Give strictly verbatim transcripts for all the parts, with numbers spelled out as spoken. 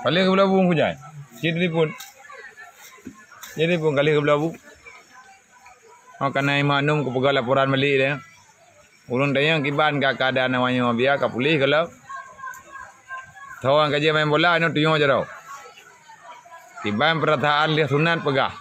Ka lheueh geubloe bu kujai. Cit telepon. Cit telepon ka lheueh geubloe bu. Oh, ka na Mak Num kupeugah laporan balik deh. Ureueng tanyong kiban ka keadaan awak nyoe, biar ka puléh gohlom. Tho ka jeuet main bola, nyoe tuyoe jaroe. Kiban peurasaan lheueh sunat peugah.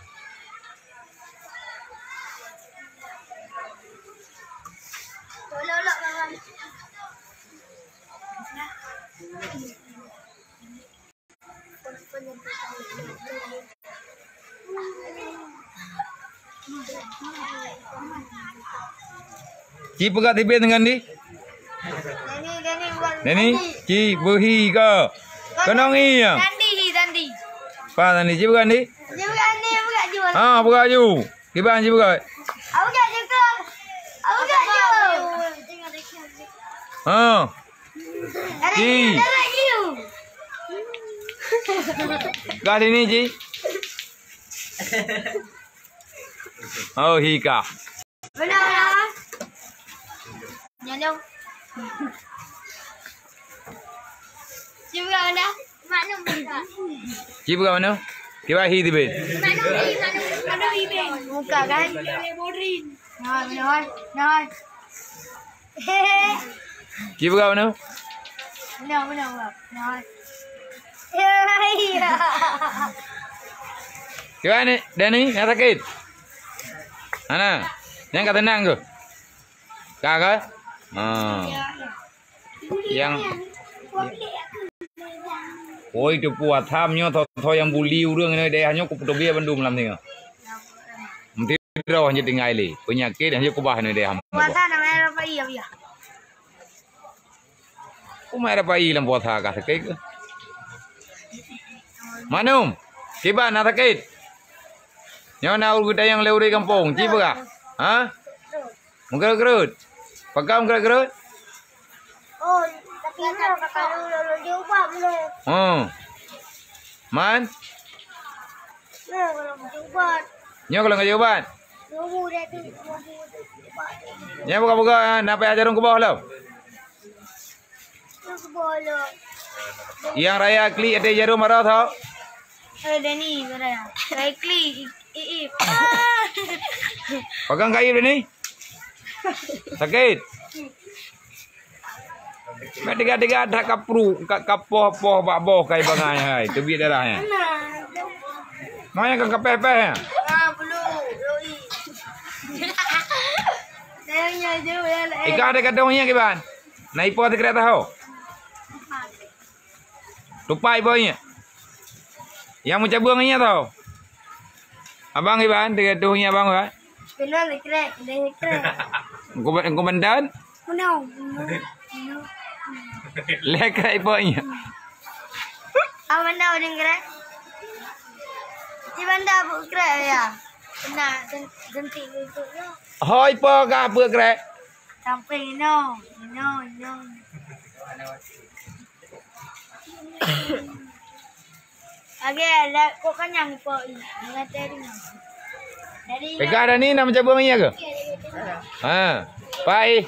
Ci peugah tibin ngon di? Dani, Dani, bukan Dani, Dani. Ci beuhi ke? Kenong iya. Dandi, Dandi. Pa Dandi, ci peugah di? Ci peugah di, peugah ju. Ha, peugah ju. Kiban ci peugah. Aku tak cakap. Aku tak cakap. Ha. Ci. Kah sini, Ci. Oh, hi kah. Mana? Nyalo. Ci peugah mana? Maklum buka. Ci peugah mana? Kiban hi tibin. Maklum hi, maklum, maklum hi bin. Buka kan? Nah, nah, nah. Ci peugah mana? Beuna, beuna, beuna. Nah. Kiban ni, Dani, na sakét? Hana. Nyang ka teunang ke? Ka ke? Ha. Nyang, oi, teupeu asam nyoe, tho-tho nyang buli ureueng nyoe, daerah nyoe kupeuteubiet bandum lam singoh. Meusidroe han jeuet tinggai lé, peunyakét han jeuet keubah nyoe daerah. Puasa na meu'en rapai, ya, ya. Umat rapai lam puasa ka sakét ke? Mak Num, kiban na sakét? Nyoe na ureueng geutanyong lé ureueng gampông, ci peugah? Ha? Meukrot-krot. Pakon meukrot-krot? Oh, tapi nyoe ka lôn, lôn, lôn jeuet ubat nyoe. Oh. Man? Nyoe ka lôn jeuet ubat. Nyoe ka lôn jeuet ubat? Nyoe bu dah tu, nyoe bu dah tu. Nyoe buka-buka, ah, na payah jarum keuboh lom? Nyoe keuboh lom. Nyang raya klik até jarum arah tho? Eh, Dani, raya. Raya klik, i-, i-, ip. Pegang kayu, Dani. Sakét. Ka tiga-tiga that ka pru, ka, ka poh-poh bak boh kai bangai hai, teubiet darah nyan. Mana? Maya ka kapeh-peh nyan? Ah, belum. Yoi. Sayangnya jauh ya, lah, eh. Ikan ada kadang nyan kiban. Na ipo sikrek tahu. Tupai boh nyan. Nyang meucabeueng nyan tau. Abang Iban, tiga tuh nyan abang, Iban. Kena lekrek, lekrek. Engkau, engkau mandan? Menau. Lekrek ipo nyan. Abang dah udah krek. Iban dah bu krek ya. Kena gen-, genti bentuknya. Hoi po ka bu krek. Samping ino, ino, ino. Lagèe ada kok kanyang po i. Mengata ringan. Jadi Pegah dah ni nak mencabar minyak ke? Ha. Pai.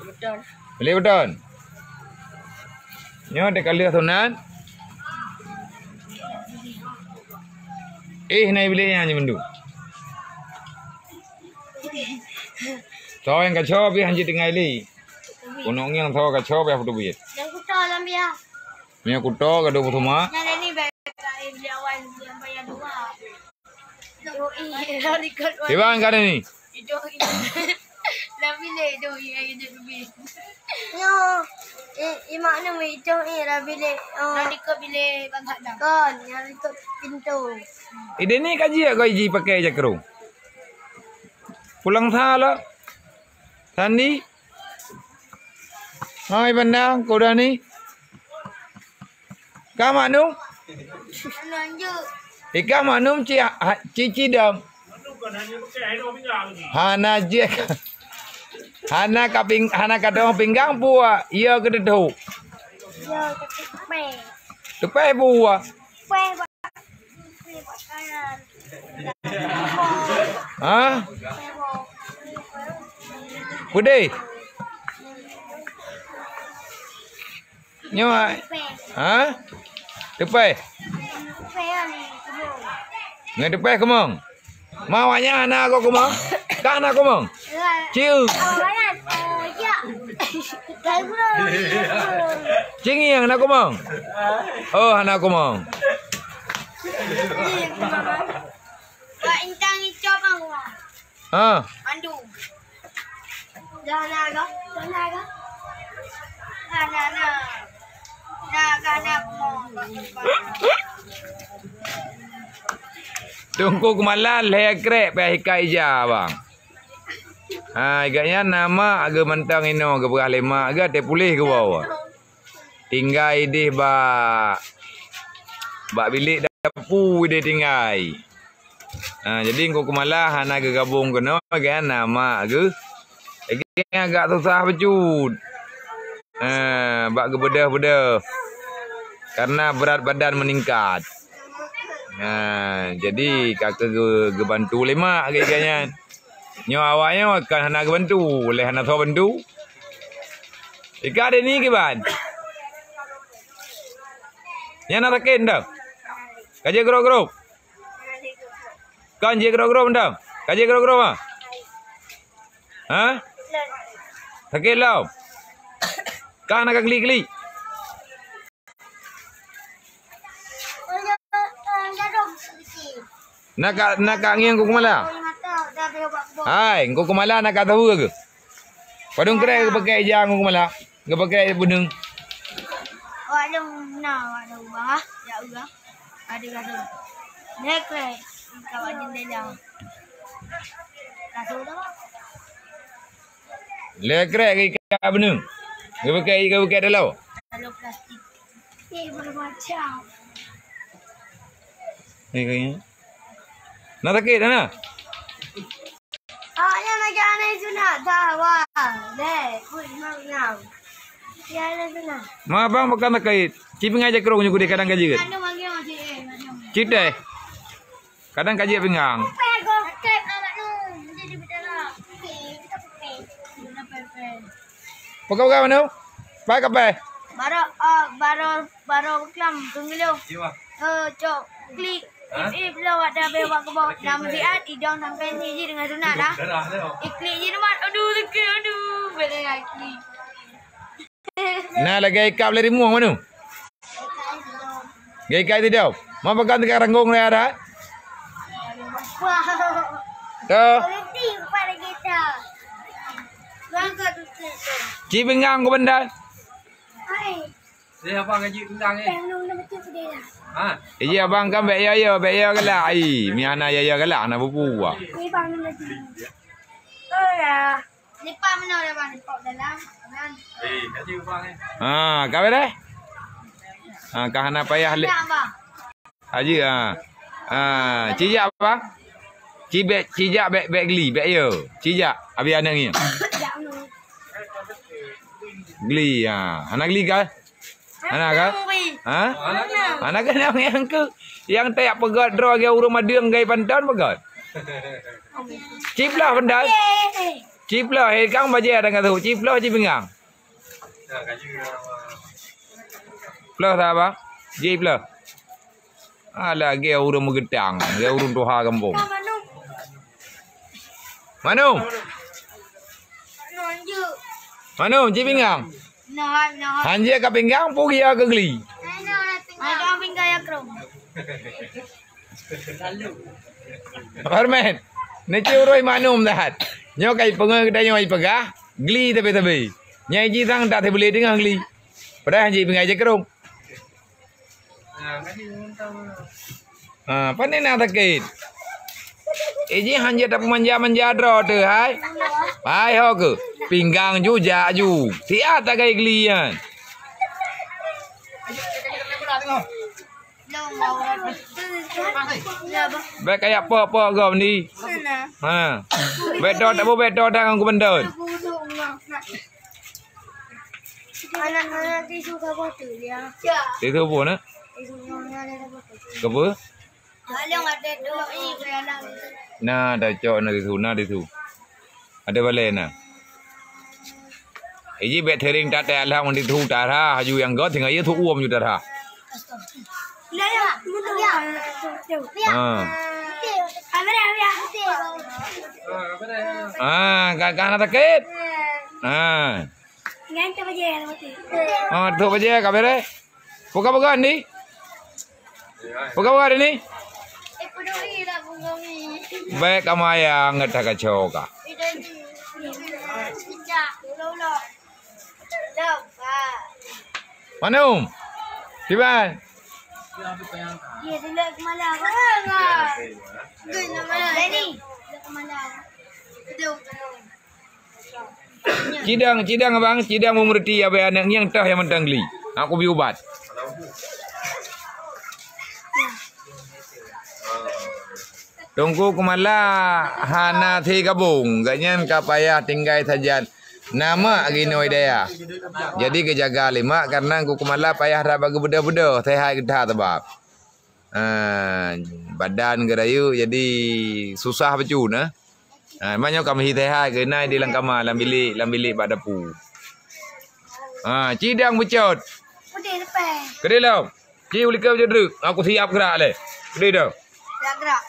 Betul. Boleh betul. Nyoe teuka lheueh sunat. Eh, na iblih nyan je mandum. Soe nyang kaco pih hanjeuet tinggai lé. Keuneuk ngieng soe kaco pih putôh buet. Nyang kuto lam biah. Meunyoe kuto ka dua puluh teuma. Nyang ni bèk ka iblih awai nyang payah dua. Doi, dah likot wai. Iban ka ni. Idoi. Lam bilik doi, ai jeuet leubeh. Nyoe, i, i mak nyoe idoi, lam bilik, oh. Dah likot bilik Bang Saddam. Kon, nyang likot pintoe. Ideh ni ka jeuet kau iji pakai jakro. Pulang sa lah. Sandi. Hai bandang, kau dah ni. Ka mak num? Ika mak num ci, ha, ci, ci dam. Hana jek. Hana kaping, hana kadong pinggang buah. Iya ke dedo. Iya, tapi tupeh. Tupeh buah. Tupeh, Pak. Ha? Pudeh. Nyoe, ha? Teupèh. Ngon teupèh keumong. Ma awaknyan hana goe keumong? Ka hana keumong? Cieu. Cingieng hana keumong? Oh, hana keumong. Wak Intang icok bang wak. Ha. Mandu. Dah na ga? Dah na ga? Dah na, na. Na ga na mo. Teungku Keumala lhèe krek payah ikat ija, bang. Ha, ikat nyan nama geu mantong inoe geupeugah lé mak geu até puléh geuwoe. Tinggai idéh bak, bak bilék dapu idéh tinggai. Ha, jadi Teungku Keumala hana geugabong keunoe, kan, na mak geuh. Lagèe nyan agak susah bacut. Ha, bak geubeudôh-beudôh. Karena berat badan meningkat. Ha, jadi ka keu geu-, geubantu lé mak lagèe nyan. Nyoe awak nyoe kan hana geubantu, lé hana soe bantu. Ikat deh ni kiban. Nyan na sakét dah. Ka jeuet grop-grop. Kan jeuet grop-grop dah. Ka jeuet grop-grop ah. Ha? Sakét lom. Ka na ka klik-klik. Na ka, na ka ngieng Teungku Keumala? Hai, Teungku Keumala na ka tahu ke? Padum krek geupakai ija Teungku Keumala? Geupakai beuneueng. Awak lôn na, awak lôn ubah, ya Allah. Ada kata. Krek-krek. Ka bak jendela. Kasut apa? Lé krek geuikat beuneueng. Geupakai, geupakai dalam. Dalam plastik. Eh, bermacam. Ni kayaknya. Na sakét, na? Awaknyan lagèe aneuk sunat dah, wah. Lé, kuih mau nyam. Ya, aneuk sunat. Ma abang bukan sakét. Ci pingai jakrong nyoe kadang ka jeuet. Anu, manggil masih, eh, anu. Cit deh. Kadang ka jeuet pinggang. Peugah-peugah mano? Pai kapai? Baru, ah, baru, baru klam keungeuleuh. Eh, cok klik. Ip, ip, lo, ada be wak kebok. Nama siat, idong sampai ni je dengan sunat dah. Iklik je teman. Aduh, sakét, aduh. Boleh lagi. Na lagèe ikab lé rimueng manu. Geuikat sidroe. Ma peugah teuka ranggong lé adat. Toh. Ci bingang ku bendar. Deh abang ngaji tentang eh. Ha? Iji abang kan bèk ya ya, bèk ya galak. Ai, mi hana ya ya galak hana bubu. Lipat meunoe dah, Bang. Lipat dalam. Kan? Eh, tadi Bang, eh. Ha, ka beres? Ha, ka hana payah lé. Nak, Bang. Haji, ha. Ha, cijak, Bang. Ci bèk, cijak bèk, bèk geli, bèk yo. Cijak, abi aneuk ngieng. Geli, ha. Hana geli ka? Hana ka? Ha? Hana ka nyang, nyang ke, nyang tajak peugöt droe lagèe ureueng madeueng gai panton peugöt. Ciploh panton. Ciploh, eh, kang bajèe dan kata, ciploh ci pinggang. Ploh tak, Bang? Ciploh. Ah, lagèe ureueng meugeutang, lagèe ureueng tuha gampông. Manu. Manu, ci pinggang. Hanjeuet ka pinggang, peue geugli. Parmen. Neucue uroe manum that. Nyoe ka ipeungeut geutanyoe ipeugah, gli tapi-tapi. Nyang jih sang that sibuleue teungoh gli. Padahai hanjeuet pinggang jakrong. Ha, pane na sakét. Iji hanjeuet tapeumanja-manja droe teuh hai. Hai ho keuh. Pinggang ju jak ju. Siat tagai gli nyan. Bèk kajak pok-pok gob ni. Ha. Bèk to tak bèk to tangan ku bendon. Anak-anak tisu ka botol ya. Tisu apa nak? Tisu nyonya ada botol. Apa? Alang ada doi ke anak. Nah, dah cok na tisu, na tisu. Ada balai na. Iji bèk tering tak tak alang di tu tarah haju yang got tinggal ye tu uam ju tarah. Astaga. Ha. Ha, ka, ka hana sakét. Ha. Ha, tutup aja ka beres. Buka-buka ni. Buka-buka ni. Baik kamu ayang kata kaco ka. Manu? Kiban? Cidang, cidang abang, cidang meumeuruti abang aneuk nyang toh nyang mantong gli. Aku bi ubat. Teungku Keumala hana thé gabong, gobnyan ka payah tinggai sajan. Na mak ginoe dayah. Jadi geujaga lé mak, kareuna Teungku Keumala payah that bak geubeudôh-beudôh, seuhat geuda sabab, ah, badan geurayeuk jadi susah bacut na. Ah, meunyoe ka meuhi seuhat, keunan di lam kama, lam bilék, lam bilék bak dapu. Ah, cidang beucot. Keudéh lom. Ci u likot jeuet treuk. Aku siap geurak lé. Keudéh dah. Gerak, gerak.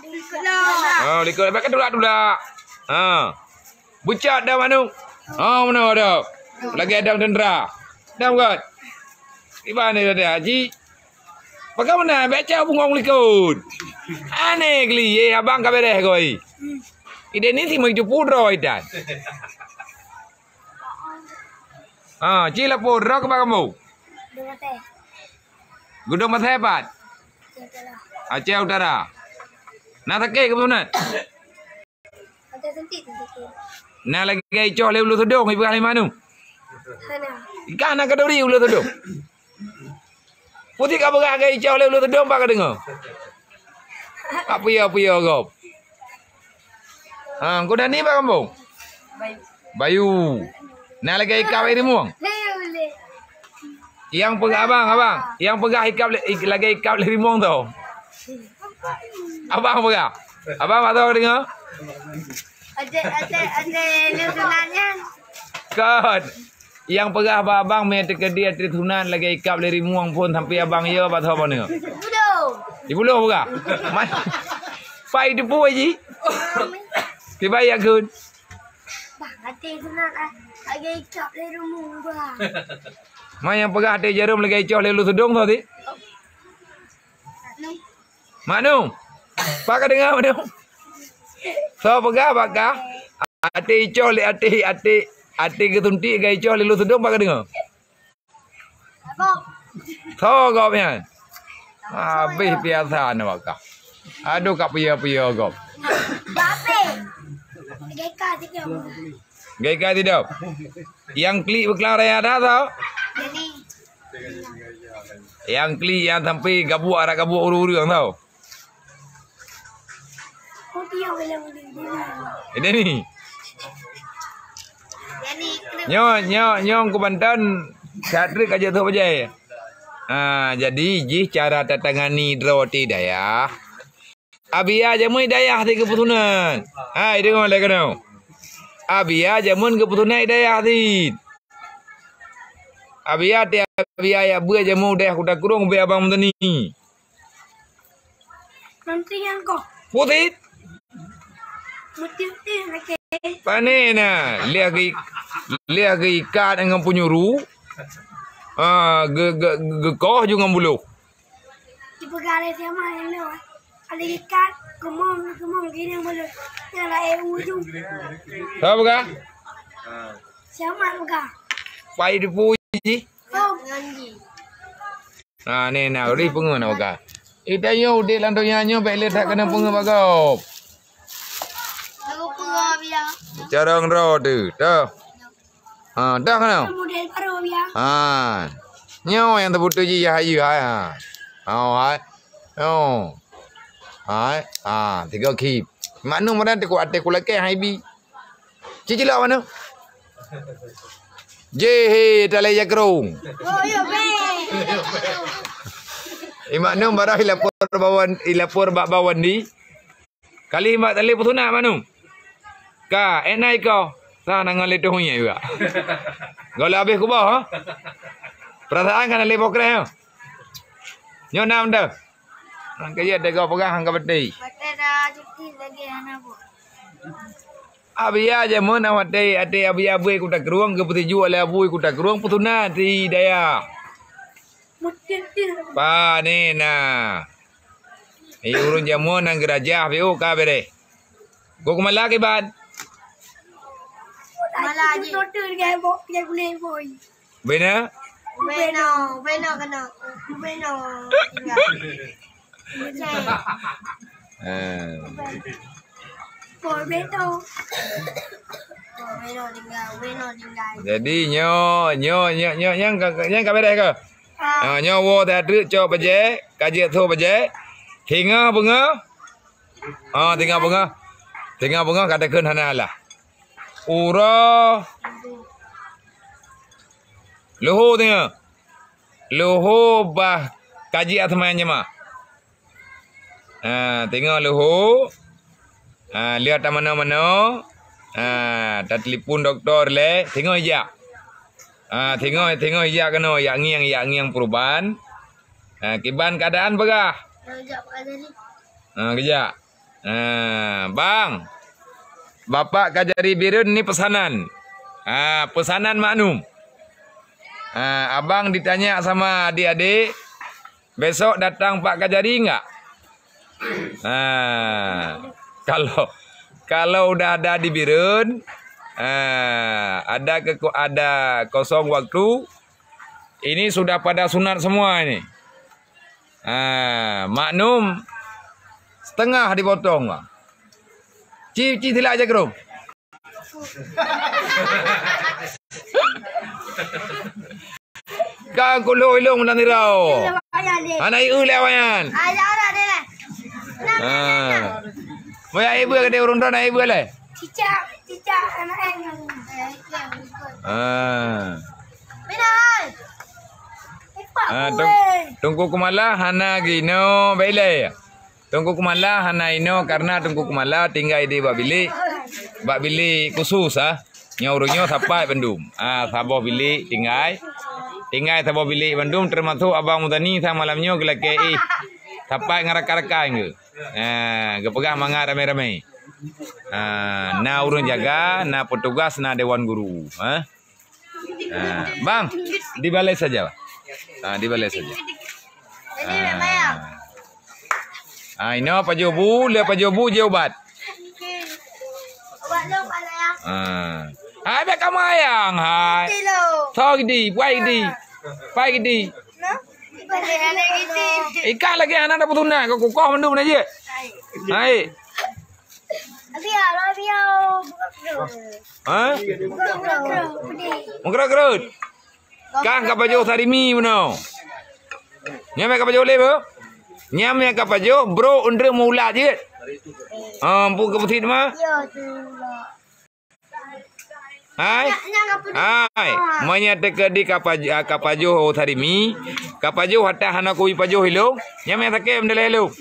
Di likot lah. Ha, likot. Pakai tulak-tulak. Ha. Beucat dah manok. Ha, mana dah? Lagi ada tentera. Dah bukan? Iban ni dah, Haji. Pakai mana? Baca bungong likot. Aneh geli. Eh, abang ka beres koi. Ide ni si maju pudra itan. Ha, ci lapor droe keu bak kamoe. Geudong Pasai pat? Aceh Utara. Na sakét keu beuteunan? Na lagèe icoh lé uleue seudong, ipeugah lé Mak Nu. Hana. Ikan na kadori uleue seudong. Putik ka peugah lagèe icoh lé uleue seudong, bak ka deungoe. Ka piye-piye gob. Ha, Teungku Dani bak kampung? Bayu. Na lagèe ikab lé rimueng? Nyang peugah abang, abang. Nyang peugah ikab lé, ik-, lagèe ikab lé rimueng tu. Abang peugah. Abang bak tu deungoe? Adik, adik, adik, ni sunatnya. Kon. Nyang peugah bak abang mé teukeudi ateueh sunat lagèe ikab lé rimueng phon sampai abang yo bak saboh nyoe. Di buloh peugah. Pai teupeu ji. Kibai yakun. Bang, ateueh sunat, ah, lagèe ikab lé rimueng, bang. Ma nyang peugah ateueh jarum lagèe icoh lé uleue seudong tu ti? Mak Nu. Pak ka deungoe, Mak Nu? Soe peugah bak kah? Ateueh icoh lé ateueh, ateueh, ateueh geusuntik lagèe icoh lé uleue seudong, pak ka deungoe? Soe gob nyan? Habéh piasa na bak kah. Aduh, ka piye-piye gob. Lagèe ikab sidroe. Nyang klik beuklang raya dah tau. Nyang klik nyang sampai gabuek, arak gabuek ureueng-ureueng tau. Ini ni. Nyoe, nyoe, nyoe ku bantan. Satrik aja tu bajai. Ha, jadi jih cara tatangani droe ti dayah. Abia jameun dayah ti geupeusunat. Hai, deungoe lé keunoe. Abia jameun geupeusunat dayah ti. Abia ti abia ya beuet jameun dayah kuda kurong bèk abang meutani. Nanti nyang koh. Putit. Meutit-tit lagi. Pane na, liah gei-, liah geikat ngon punyuru. Ah, ge-, ge-, geukoh ju ngon buloh. Dipeugah lé si Amat nyang nyoe. Ada ikat, keumoe, keumoe, gini yang boleh. Yang lain ujung. Siapa peugah? Si Amat peugah. Pai dipuji. Oh. Ha, ni nak rih peungeut nak peugah. Ita nyoe udép lam donya nyoe bèk lé that keuneuk peungeut bak gob. Aku peugah bilang. Carông droe tu, dah. Ha, dah keunoe? Model baru ya. Ha. Nyoe nyang teubeutôi jih yah ayeu hai, ha. Ha, hai. Oh. Hai. Ha, tiga kip. Mak Nu madan teuk até ku lakèe hai bi. Cicilok Mak Nu. Jeh, he, talai jakrong. Oh, yo, be. Eh, Mak Nu barah ilapor bawan, ilapor bak bawan di. Kali mak talé peusunat Mak Nu. Ka, eh, na iko. Sa na ngon lé tuh nyan juga. Gola habéh kuboh, ha? Perasaan kan lé bokreh, ha? Nyoe nam dah. Nang kaya teuga peugah hang ka beutôi. Batara cuti lagi hana buet. Abiya jameun awak tei, até abiya bui kuta krueng, geupeutuju oleh abui kuta krueng, peutuna ti daya. Mungkin ti. Pa ni na. Ai ureueng jameun nyang geurajah piu ka bereh. Go keumala kiban. Mala ji. Bena? Beno, beno kena. Beno. Eh. Beno tinggal, beno tinggal. Jadi nyo, nyo, nyo, nyo, nyang ka, nyang ka bereh ke? Ah. Ah, nyo wo dah treuk cok bajèe, ka jeuet tho bajèe. Singoh beungoh. Ah, singoh beungoh. Singoh beungoh ka takheun hana alah. Uroe Luhu teungoh. Luhu bah kaji asma jama. Ha, teungoh luhu. Ha, lheueh tamanoe-manoe. Ha, tatelepon dokto lé, teungoh ijak. Ha, teungoh, teungoh ijak keunoe, yak ngieng, yak ngieng peuruban. Ha, kiban keadaan peugah. Ha, geujak. Ah, bang. Bapak Kajari Bireuen ni peusanan. Ah, peusanan maknum. Ah, abang ditanya sama adik-adik, besok datang Pak Kajari enggak? Ah, kalau, kalau udah ada di Bireuen, ah, ada keku-, ada kosong waktu, ini sudah pada sunat semua ini. Ah, maknum setengah dipotong, bang. Ci, ci silak aja kerong. Ka kulo ilong dan irau. Anak ieu lewat nyan. Ah. Moyak ibu kata urung tu, anak ibu leh. Cicak, cicak anak ai. Ah. Mina ai. Ah, Tung-, Teungku Kumala hana gino bailai. Teungku Kumala hana inoe karena Teungku Kumala tinggai di bak bilik, bak bilik khusus ah. Nyoe ureueng nyoe sapat bandum. Ah, saboh bilik tinggai. Tinggai saboh bilik bandum, termasuk Abang Muzani sang malam nyoe geulakée ih. Sapat ngon rakan-rakan geuh. Ah, geupeugah mangat ramé-ramé. Ah, na ureueng jaga, na petugas, na dewan guru. Ah. Ah, bang, di balai saja, bang. Ah, di balai saja. Ah. Ah, inoe pajoh bu, le pajoh bu jeuet ubat. Ah. Hai, bèk kamayang, hai. Tho gidi, pai gidi. Pai gidi. Ikan lagèe hana dapur tunak, kau kukoh mandum na jeuet. Hai. Ha? Meukrot-krot. Kah ka pajoh sarimi bunoe. Nyam ka pajoh lé, beuh? Nyam ka pajoh, bro, undreuk meuulat jeuet. Ah, ampun keupeusiteuma. Hai. Hai. Meunyoe teukeudi ka paj-, ka pajoh sarimi, ka pajoh hata hana kubi pajoh ilong, nyam sakét meudalah ilong.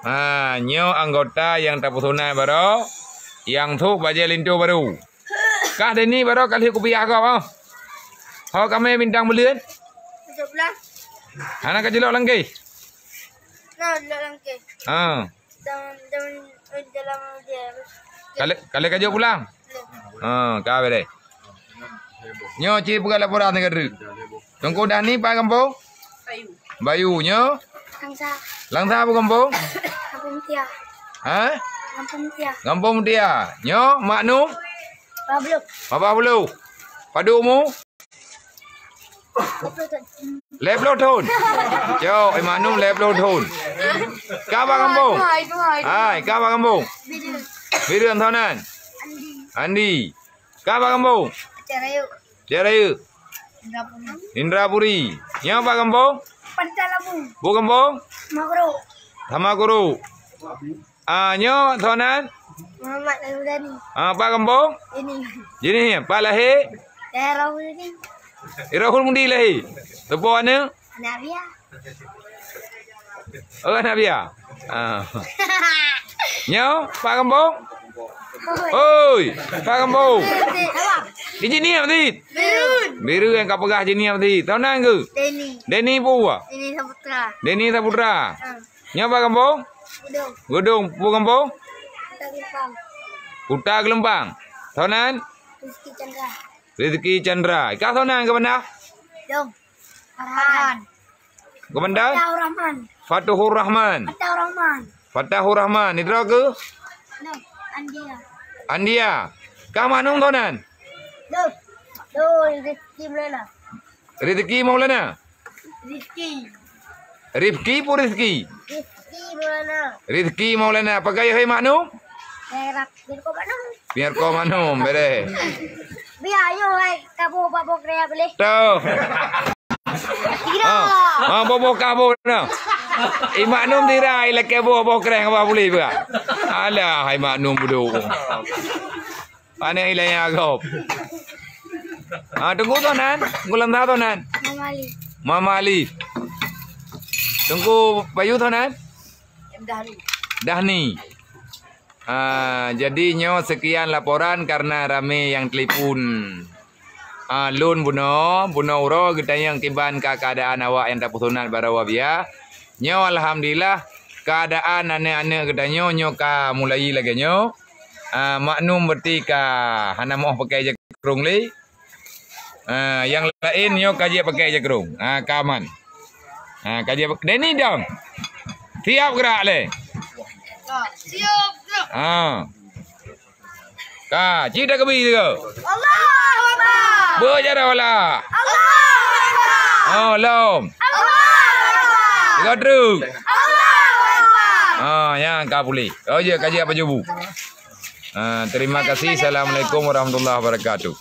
Ha, nyoe anggota nyang tapeusunat baroe, nyang sôk bajèe linto barô. Kah deni baroe ka lheueh kupiah gob, oh. Ho kamé bintang buleuen. Hana ka jeulok langkée. Nah, jeulok langkée. Ha. Dalam, dalam, dalam dia. Kale-, kale ka jok pulang? Ha, ka beureh. Nyoe cit peugah laporan sigoe treuk. Teungku Dani pat gampông? Bayu. Bayu nyoe? Langsa. Langsa peue gampông? Gampông Mutia. Ha? Gampông Mutia. Gampông Mutia. Nyoe Mak Nu? Pablo. Pablo. Padum umu? Lhèe ploh thôn. Yo, Imanum lhèe ploh thôn. Ka bak gampông? Hai, ka bak gampông? Bireuen. Bireuen thôn nan? Andi. Andi. Ka bak gampông? Cek Rayeuk. Cek Rayeuk. Indrapuri. Indrapuri. Nyoe bak gampông? Pantai Labu. Bak gampông? Makro. Sama Guru. Ah, nyoe thôn nan? Muhammad Al-Mudani. Ah, pat gampông? Ini. Jini, pat lahé? Daerah Rahul ini. Rahul Mudi lahé. Teupeu aneuk? Anak Bia. Oh, anak Bia. Ah. Nyoe, pat gampông? Oi, pat gampông? Apa? Iji niat meusit. Bireuen. Bireuen nyang ka peugah iji niat meusit. Soe nan keuh? Deni. Deni peue? Deni Saputra. Deni Saputra. Ha. Nyoe bak gampông? Geudong. Geudong, peue gampông? Kuta Geulumpang. Kuta Geulumpang. Soe nan? Rizky Chandra. Rizky Chandra. Ka soe nan keuh bandum? Dong. Farhan. Keuh bandum? Fatahur Rahman. Fatahur Rahman. Fatahur Rahman. Fatahur Rahman. Sidroe keuh? Nah, Andia. Andia. Kah Mak Num soe nan? Duh. Duh, Rizky Maulana. Rizky Maulana? Rizky. Rifki peue Rizky? Rizky Maulana. Rizky Maulana. Pakon hai Mak Num? Merah. Biar kau Mak Num. Biar kau Mak Num, beres. Biar ayo hai kamu bapak krea boleh. Tuh. Tidak. Ha, ha, boh-boh kah boh na. I Mak Num tirai lakée boh-boh kreh ngon bah pulih bah. Alah, hai Mak Num buduk. Pane ilée nyan gob. Ha, Teungku soe nan? Teungku Lamsa soe nan? Mama Ali. Mama Ali. Teungku Bayu soe nan? Dahni. Dahni. Ah, jadi nyoe sekian laporan karena ramé nyang telepon. Ah, lôn bunoe, bunoe uroe geutanyong kiban ka keadaan awak nyang tapeusunat baroe Abia. Nyoe alhamdulillah keadaan aneuk-aneuk geutanyoe nyoe ka mulai lagée nyoe. Ah, Mak Num berarti ka hana moh pakai jakrong lé. Ha, nyang laén nyoe ka jeuet pakai jakrong. Ha, ka aman. Ha, ka jeuet pak-, Deni dong. Siap gerak lé. Siap gerak. Ha. Ka, cit dah kebi tu. Allahu Akbar. Berjalan wala. Allahu Akbar. Oh, lom. Allahu Akbar. Tiga truk. Allahu Akbar. Ha, nyang ka pulih. Oh, ya, ka jeuet pajoh bu. Ha, terima kasih. Assalamualaikum warahmatullahi wabarakatuh.